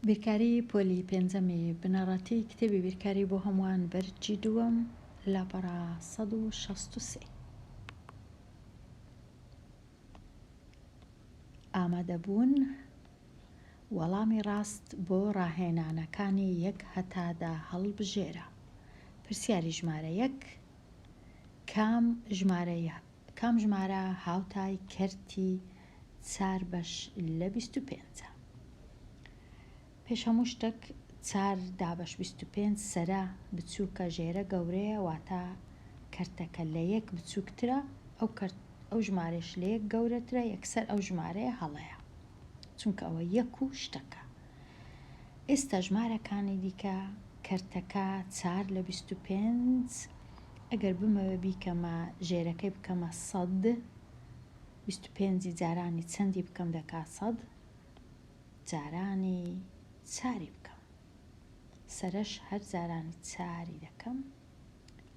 بیرکاری پۆلی پێنجەمی بنەڕەتی کتێبی بیرکاری بۆ هەمووان بەرگی دووەم لاپەڕە 163. ئامادەبوون وەڵامی ڕاست بۆ ڕاهێنانەکانی یەک هەتا دە هەڵبژێرە. پرسیاری ژمارە یەک، کام ژمارەی کام ژمارە هاوتای کەرتی چار بەش لە 25ە؟ پێش هەموو شتەک چار دابەش 25 سەرە بچووکە ژێرە گەورەیە واتە کەرتەکە لە یەک بچووکترە ئەو کەرت ئەو ژمارەیەش لە یەک گەورەترە یەکسەر ئەو ژمارەیە هەڵەیە چونکە ئەوە یەک و شتەکە. ئێستا ژمارەکانی دیکە کەرتەکە چار لە 25 ئەگەر بمەوێ بیکەمە ژێرەکەی بکەمە سەد 25 ی جارانی چەندی بکەم دەکا سەد جارانی چاری بکەم سەرەش هەر جارانی چاری دەکەم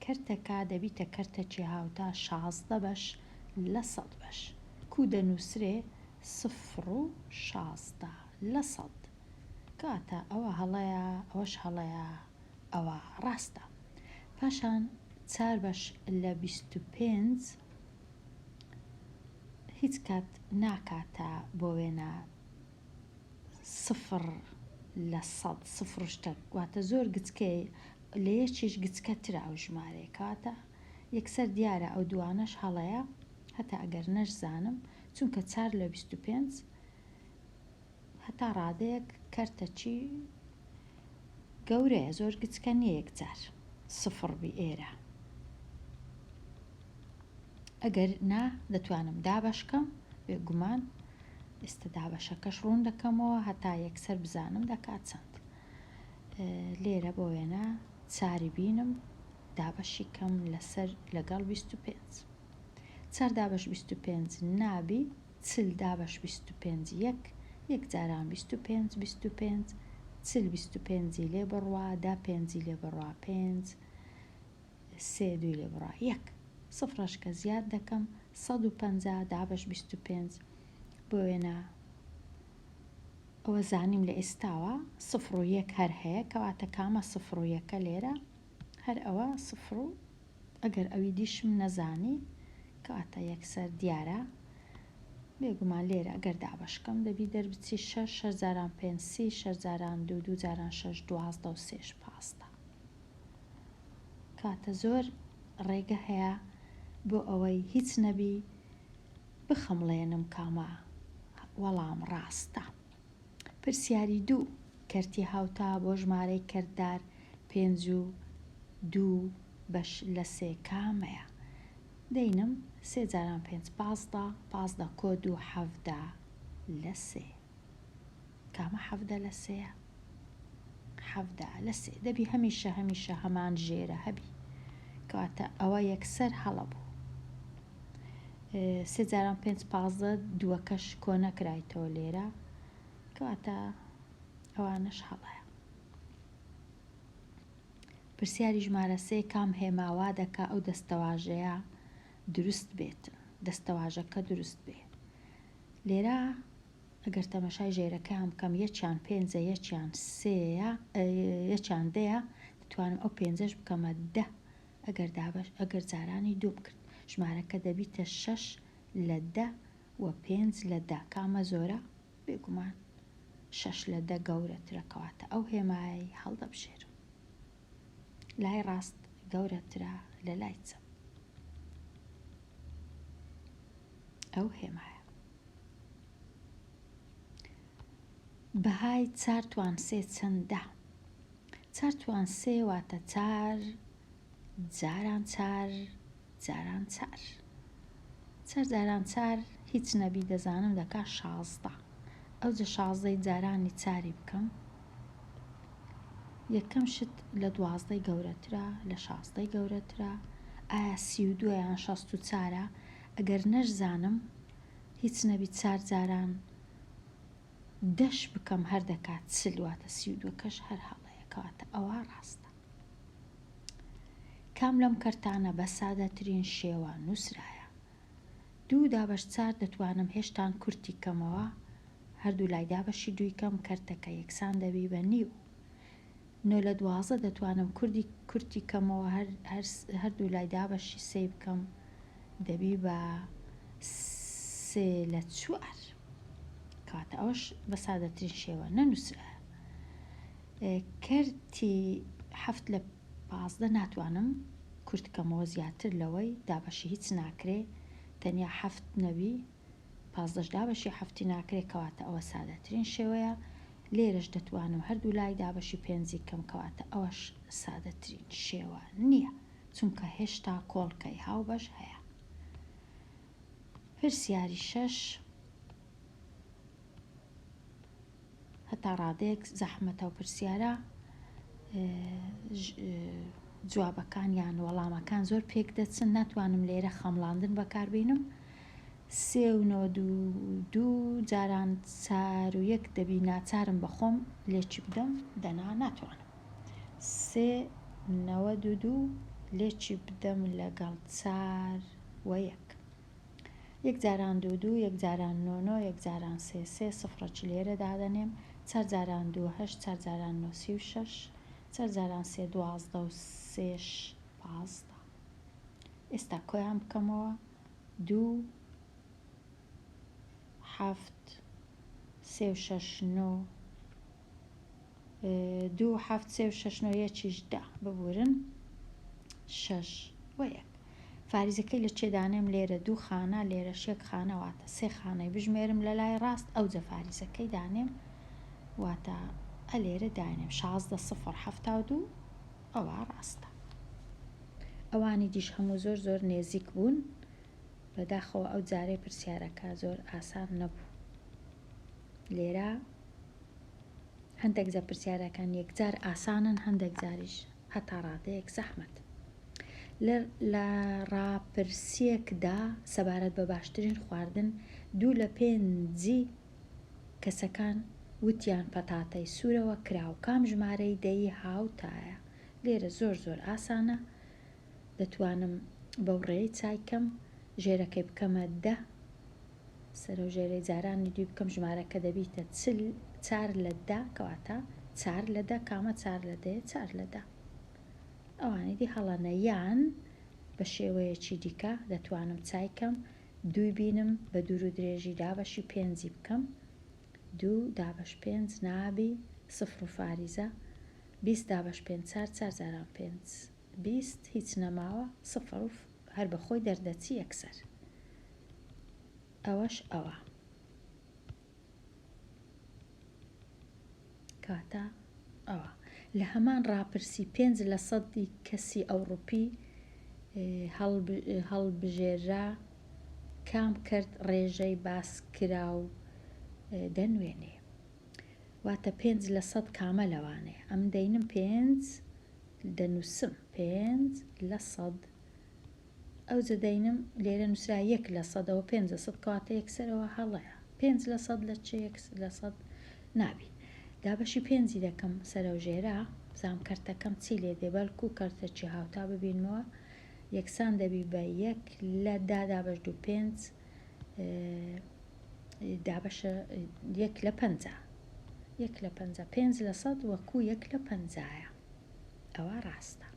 کەرتەکە دەبیتە کەرتەکی هاوتا 16 بەش لە سەد بەش کو دەنووسرێ سفر و 16 لە سەد کەواتە ئەوە هەڵەیە ئەوەش هەڵەیە ئەوە ڕاستە پاشان چار بەش لە 25 هیچ کات ناکاتە بۆ وێنە سفر لە سەد سفر و شتەک واتە زۆر گچکەی لە یەکیش گچکەترە ئەو ژمارەیە کەواتە یەکسەر دیارە ئەو دوانەش هەڵەیە هەتا ئەگەر نەشزانم چونکە چار لە 25 هەتا ڕادەیەک کەرتەکی گەورەیە زۆر گچکە نییە یەکجار سفر بی ئێرە ئەگەر نا دەتوانم دابەشکەم بێگومان ئێستا دابەشەکەش ڕوون دەکەمەوە هەتا یەکسەر بزانم دەکات چەند لێرە بۆ وێنە چاری بینم دابەشی کەم لەسەر لەگەڵ 25 چار دابەش 25 نابی 40 دابەش 25 یەک یەک جاران 25 25 40 25 لێ بڕوا دا پێنجی لێ بڕوا پێنج سێ دووی لێ بڕا یەک سفرەش کە زیاد دەکەم 150 دابەش 25 بۆ وێنە ئەوە زانیم لە ئێستاوە سفر و یەک هەر هەیە کەواتە کامە سفر و یەکە لێرە هەر ئەوە سفر و ئەگەر ئەوی دیشم نەزانی کەواتە یەکسەر دیارە بێگومان لێرە ئەگەر دابەشکەم دەبی دەربچی شەش شەش جاران پێنج سی شەش جاران دوو دوو جاران شەش دوازدە و سێش پازدە کاتە زۆر ڕێگە هەیە بۆ ئەوەی هیچ نەبی بخەمڵێنم کامە وەڵام ڕاستە. پرسیاری دوو، کەرتی هاوتا بۆ ژمارەی کەرتدار پێنج و دوو بەش لە سێ کامەیە؟ دەینم سێ جاران پێنج 15، 15 کۆ دوو حەڤدە لە سێ. کامە حەڤدە لە سێیە؟ حەڤدە لە سێ دەبی هەمیشە هەمیشە هەمان ژێرە هەبی کەواتە ئەوە یەکسەر هەڵە بوو. سێ جاران پێنج 15 دووەکەش کۆ نەکرایتەوە لێرە کەواتە ئەوانەش هەڵەیە. پرسیاری ژمارە سێ کام هێما وا دەکا ئەو دەستەواژەیە دروست بێت دەستەواژەکە دروست بێ لێرە ئەگەر تەمەشای ژێرەکەیان بکەم یەکیان پێنجە یەکیان سێیە یەکیان دەیە دەتوانم ئەو پێنجەش بکەمە دە ئەگەر دابەش ئەگەر جارانی دووم کرد ژمارەکە دەبیتە شەش لە دە و پێنج لە دە کامە زۆرە بێگومان شەش لە دە گەورەترە کەواتە ئەو هێمایەی هەڵدەبژێرم لای ڕاست گەورەترە لە لای چەپ ئەو هێمایە بەهای چار توان سێ چەندە؟ چار توان سێ واتە چار جاران چار جاران چار. چار جاران چار هیچ نەبی دەزانم دەکا شازدە. ئەوجە شازدەی جارانی چاری بکەم یەکەم شت لە دوازدەی گەورەترە لە شازدەی گەورەترە ئایا 32 یان 64ە ئەگەر نەشزانم هیچ نەبی چار جاران دەش بکەم هەر دەکات 40 واتە 32 کەش هەر هەڵەیە کەواتە ئەوە ڕاستە. کام لەم کەرتانە بە سادەترین شێوە نووسرایە؟ دوو دابەش چار دەتوانم هێشتان کورتی کەمەوە؟ هەردوو لای دابەشی دووی کەم کەرتەکە یەکسان دەبی بە نیو. نۆ لە 12 دەتوانم کوردی کورتی کەمەوە هەر هەردوو لای دابەشی سێی بکەم دەبی بە سێ لە چوار. کەواتە ئەوەش بە سادەترین شێوە نەنووسرایە. کەرتی حەفت لە 15 ناتوانم کورت کەمەوە زیاتر لەوەی دابەشی هیچ ناکرێ تەنیا حەفت نەبی پازدەش دابەشی حەفتی ناکرێ کەواتە ئەوە سادەترین شێوەیە لێرەش دەتوانم هەردوو لای دابەشی پێنجی کەم کەواتە ئەوەش سادەترین شێوە نییە چونکە هێشتا کۆڵکەی هاوبەش هەیە. پرسیاری شەش هەتا ڕادەیەک زەحمەتە و پرسیارە جوابەکان یان وەڵامەکان زۆر پێک دەچن ناتوانم لێرە خەمڵاندن بەکاربینم سێ و 92 جاران چار و یەک دەبی ناچارم بەخۆم لێکی بدەم دەنا ناتوانم سێ 92 لێکی بدەم لەگەڵ چار و یەک یەک جاران دوو دوو، یەک جاران نۆ نۆ، یەک جاران سێ سێ، سفرەکی لێرە دادەنێم، چار جاران دوو هەشت، چار جاران نۆ 36، چار جاران سێ 12 و سێش 15. ئێستا کۆیان بکەمەوە دوو حەفت سێ و شەش نۆ دوو حەفت سێ و شەش نۆ یەکیش دە ببورن شەش و یەک فاریزەکەی لە چێ دانێم لێرە دوو خانە لێرەش یەک خانە واتە سێ خانەی بژمێرم لە لای ڕاست ئەوجە فاریزەکەی دانێم واتە ئە لێرە دانێم 16 سفر 72 ئەوە ڕاستە ئەوانی دیش هەموو زۆر زۆر نێزیک بوون بەداخەوە ئەو جارەی پرسیارەکە زۆر ئاسان نەبوو لێرە هەندێک جار پرسیارەکان یەکجار ئاسانن هەندێک جاریش هەتا ڕادەیەک زەحمەت. لە ڕاپرسییەکدا سەبارەت بە باشترین خواردن، دوو لە پێنجی کەسەکان وتیان پەتاتەی سوورەوە کراو. کام ژمارەی دەیی هاوتایە؟ لێرە زۆر زۆر ئاسانە دەتوانم بەو ڕێی چای کەم ژێرەکەی بکەمە دە سەرەوژێرەی جارانی دووی بکەم ژمارەکە دەبیتە 40 چار لە دە کەواتە چار لە دە کامە چار لە دەیە چار لە دە ئەوانی دی هەڵەنە یان بە شێوەیەکی دیکە دەتوانم چای کەم دووی بینم بە دوور و درێژی دابەشی پێنجی بکەم دوو دابەش پێنج نابی سفر و فاریزە 20 دابەش پێنج چار چار جاران پێنج 20 هیچ نەماوە سفر و هەر بە خۆی دەردەچی یەکسەر ئەوەش ئەوە کاتە ئەوە لە هەمان ڕاپرسی پێنج لە سەدی کەسی ئەوڕوپی هەڵبژێررا کام کەرت ڕێژەی باسکراو دەنوێنێ واتە پێنج لە سەد کامە لەوانەیە ئەم دەینم پێنج دەنووسم پێنج لە سەد ئەوجە دەینم لێرە نووسرا یەک لە سەدەوە پێنج لە سەد کەواتە یەکسەرەوە هەڵەیە پێنج لە سەد لە چ یەک لە سەد نابی دابەشی پێنجی دەکەم سەرەوژێرە بزانم کەرتەکەم چی لێ دێ بەلکو کەرتەکی هاوتا ببینمەوە یەکسان دەبی بە یەک لە دا دابەش دوو پێنج دابەشە یەک لە پەنجا یەک لە پەنجا پێنج لە سەد وەکو یەک لە پەنجایە ئەوە ڕاستە.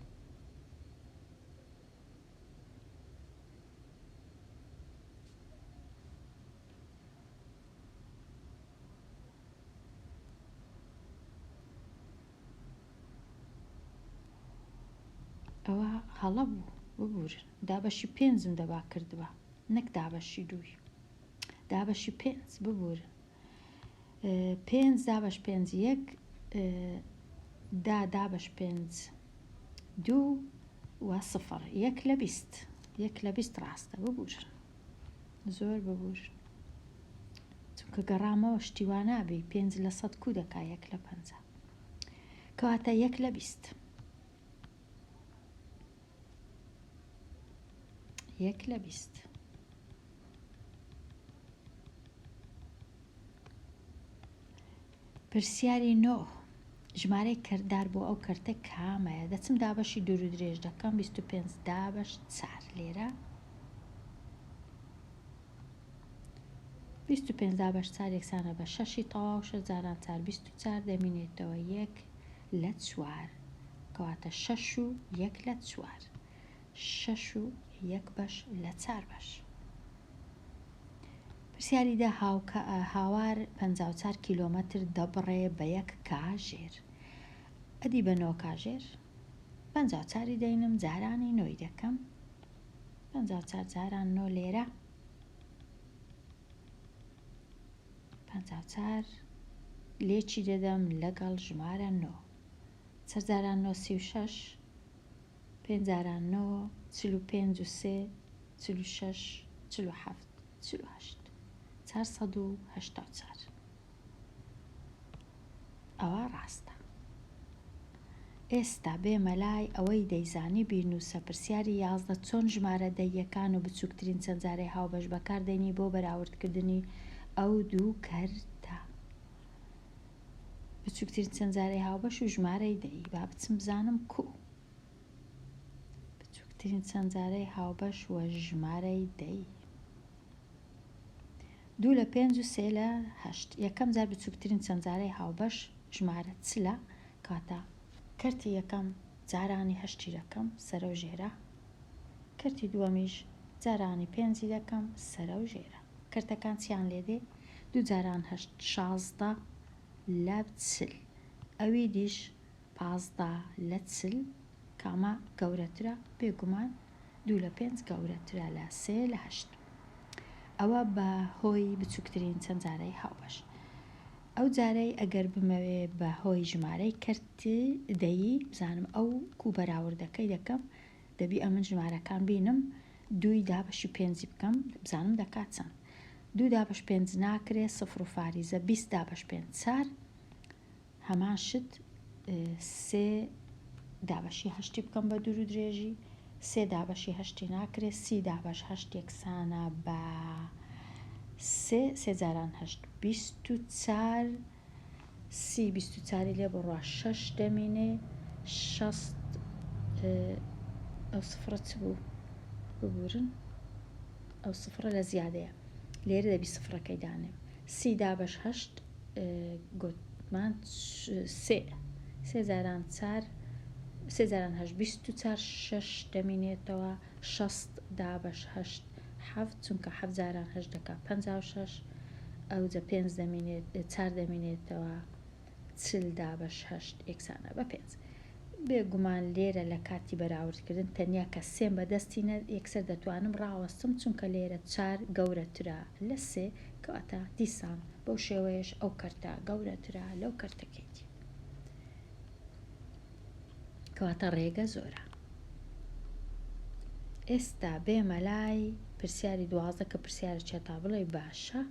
ئەوە هەڵە بوو ببورن دابەشی پێنجم دەبا کردبا نەک دابەشی دووی دابەشی پێنج ببورن پێنج دابەش پێنج یەک دا دابەش پێنج دوو و سفر یەک لە 20 یەک لە 20 ڕاستە ببورن زۆر ببورن چونکە گەڕامەوە شتی وا نابی پێنج لە سەد کو دەکا یەک لە پەنجا کەواتە یەک لە 20 یەک لە 20 پرسیاری نۆ، ژمارەی کەرتدار بۆ ئەو کەرتە کامەیە؟ دەچم دابەشی دوور و درێژ دەکەم 25 دابەش چار لێرە. 25 دابەش چار یەکسانە بە شەشی تەواو، شەش جاران چار 24 دەمینێتەوە یەک لە چوار، کەواتە شەش و یەک لە چوار، شەش و یەک بەش لە چار بەش. پرسیاری دە هاوار 54 کیلۆمەتر دەبڕێ بە یەک کاژێر. ئەدی بە نۆ کاژێر؟ 54ی دەینم جارانی نۆی دەکەم. 54 جاران نۆ لێرە. 54 لێکی دەدەم لەگەڵ ژمارە نۆ. چەر جاران نۆ 36 پێنج جاران نۆ 45 و سێ 46 47 48 484 ئەوە ڕاستە. ئێستا بێمە لای ئەوەی دەیزانی بینووسە پرسیاری 11 چۆن ژمارە دەییەکان و بچووکترین چەند جارەی هاوبەش بەکار دێنی بۆ بەراوردکردنی ئەو دوو کەرتە؟ بچووکترین چەند جارەی هاوبەش و ژمارەی دەیی با بچم بزانم کوو بچووکترین چەند جارەی هاوبەش و ژمارەی دەیی دوو لە پێنج و سێ لە هەشت. یەکەم جار بچووکترین چەند جارەی هاوبەش ژمارە چلە کاتە کەرتی یەکەم جارانی هەشتی دەکەم سەرە و ژێرە کەرتی دووەمیش جارانی پێنجی دەکەم سەرە و ژێرە کەرتەکان چیان لێ دێ دوو جاران هەشت 16 لە 40 ئەوی دیش 15 لە 40 کامە گەورەترە بێگومان دوو لە پێنج گەورەترە لە سێ لە هەشت. ئەوە بە هۆی بچووکترین چەند جارەی هاوبەش. ئەو جارەی ئەگەر بمەوێ بە هۆی ژمارەی کەرت دەیی بزانم ئەو کوو بەراوردەکەی دەکەم دەبی ئەمن ژمارەکان بینم دووی دابەشی پێنجی بکەم بزانم دەکات چەند. دوو دابەش پێنج ناکرێ سفر و فاریزە 20 دابەش پێنج چار هەمان شت سێ دابەشی هەشتی بکەم بە دوور و درێژی سێ دابەشی هەشتی ناکرێ سی دابەش هەشت یەکسانە بە سێ سێ جاران هەشت 24 سی 24ی لێ بڕوا شەش دەمینێ شەست ئەو سفرە چ بوو ببورن ئەو سفرە لە زیادەیە لێرە دەبی سفرەکەی دانێم سی دابەش هەشت گوتمان سێ سێ جاران چار سێ جاران هەشت 24 شەش دەمینێتەوە شەست دابەش هەشت حەفت چونکە حەفت جاران هەشت دەکا 56 ئەوجە پێنج دەمینێت چار دەمینێتەوە 40 دابەش هەشت یەکسانە بە پێنج. بێگومان لێرە لە کاتی بەراوردکردن تەنیا کە سێم بەدەستی نە یەکسەر دەتوانم ڕاوەستم چونکە لێرە چار گەورەترە لە سێ کەواتە دیسان بەو شێوەیەش ئەو کەرتە گەورەترە لەو کەرتەکەی دی کەواتە ڕێگە زۆرە. ئێستا بێمە لای پرسیاری 12 کە پرسیارە تا بڵێ باشە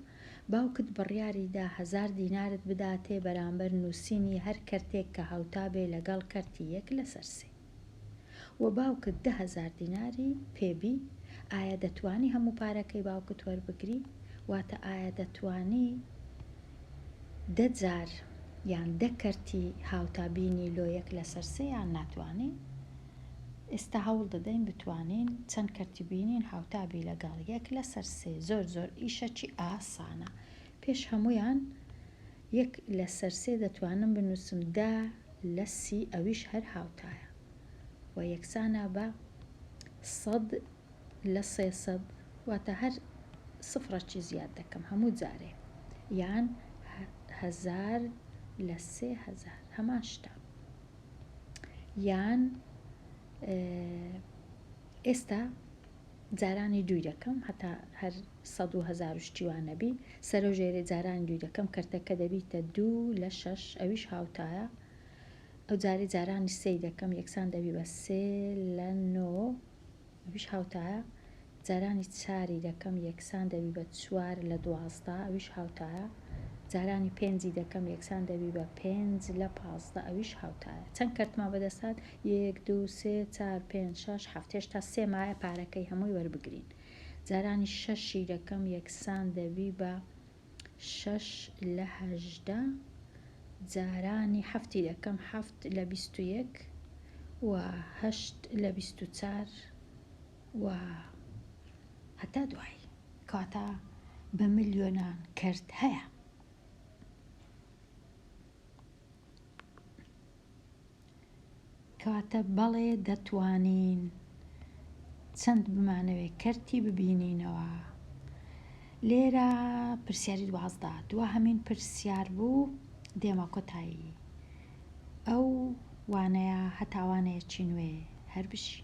باوکت بڕیاری دا هەزار دینارت بداتێ بەرامبەر نووسینی هەر کەرتێک کە هاوتا بێ لەگەڵ کەرتی یەک لەسەر سێ و باوکت 10,000 دیناری پێبی ئایا دەتوانی هەموو پارەکەی باوکت وەربگری؟ واتە ئایا دەتوانی دە جار یان دە کەرتی هاوتا بینی لۆ یەک لەسەر سێ یان ناتوانی؟ ئێستا هەوڵ دەدەین بتوانین چەند کەرتی بینین هاوتا بی لەگەڵ یەک لەسەر سێ زۆر زۆر ئیشەکی ئاسانە پێش هەمویان یەک لەسەر سێ دەتوانم بنووسم دە لە سی ئەویش هەر هاوتایە و یەکسانە بە سەد لە سێسەد واتە هەر سفرەکی زیاد دەکەم هەموو جارێ یان هەزار لە 3000 هەمان شتە یان ئێستا جارانی دووی دەکەم هەتا هەر سەد و هەزار و شتی وا نەبی سەرە و ژێرێ جارانی دووی دەکەم کەرتەکە دەبیتە دوو لە شەش ئەویش هاوتایە ئەو جارەی جارانی سێی دەکەم یەکسان دەبی بە سێ لە نۆ ئەویش هاوتایە جارانی چاری دەکەم یەکسان دەبی بە چوار لە 12 ئەویش هاوتایە جارانی پێنجی دەکەم یەکسان دەبی بە پێنج لە 15 ئەویش هاوتایە چەند کەرتمان بەدەست هات یەک دوو سێ چار پێنج شەش حەفت هێشتا سێ مایە پارەکەی هەمووی وەربگرین جارانی شەشی دەکەم یەکسان دەبی بە شەش لە 18 جارانی حەفتی دەکەم حەفت لە 21 و هەشت لە 24 و هەتا دوایی. کەواتە. بە ملیۆنان کەرت هەیە. کەواتە بەڵێ دەتوانین چەند بمانەوێ کەرتی ببینینەوە. لێرە پرسیاری 12 دواهەمین پرسیار بوو دێمە کۆتایی ئەو وانەیە هەتا وانەیەکی نوێ هەر بژین.